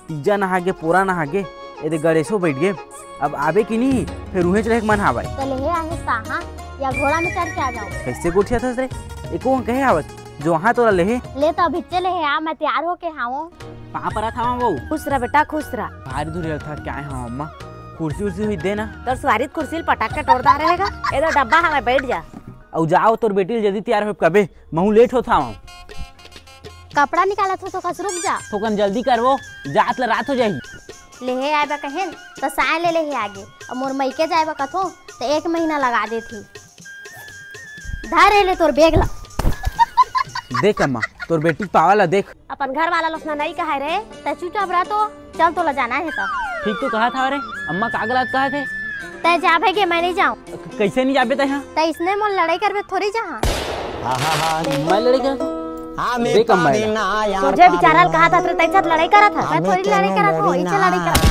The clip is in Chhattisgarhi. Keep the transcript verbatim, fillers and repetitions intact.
तीजा नहा गे, पोरा नहा गे, एदे गणेशो बैठ गे। अब आबे कि नहीं, फिर उहेंच रहे के मन हावय। त लेहे आहे कहाँ, या घोड़ा में चढ़ के आ जाऊं? कैसे गोठियाथस रे? एको कहे आवत, जो वहाँ तोला लेहे। ले तो अभिच्चे लेहे आ, मैं तैयार होके हावों। पाँव परत हावों वो। खुश रह बेटा, खुश रह। भारी दूर था क्या है, हाँ अम्मा, कुर्सी उर्सी हुई दे ना। तोर सवारी कुर्सी ल पटक के टोर दा रहेगा। एदे डब्बा हवे, बैठ जा। अउ जाओ, तोर बेटी ल जल्दी तैयार होए कबे, महू लेट होत हावों। कपड़ा निकालत हो तो कस, रुक जा। थोकन जल्दी करवो, जात ल रात हो जाही। लेहे आए बा कहेन त साय ले लेहे आगे, अउ मोर मइके जाए बा कथों त एक महीना लगा देथे। धर ले तोर बेग ला। देख अम्मा, तोर बेटी के पावा ला देख। अपन घर वाला लोग ना नहीं कहे रे, तै चुपचाप रह तो। चल, तोला जाना है तो। ठीक तो कहा था रे, अम्मा का गलत कहा थे। तै जाबे गे, मैं नहीं जाऊं। क-, कैसे नहीं जाबे तै? हाँ, तै इसने मोर लड़ाई करबे थोड़ी जहाँ। मैं लड़ाई कर। देख अम्मा, तुझे बेचारा कहा था, तेरे साथ लड़ाई करा था। मैं थोड़ी लड़ाई करा था, इसे लड़ाई करा।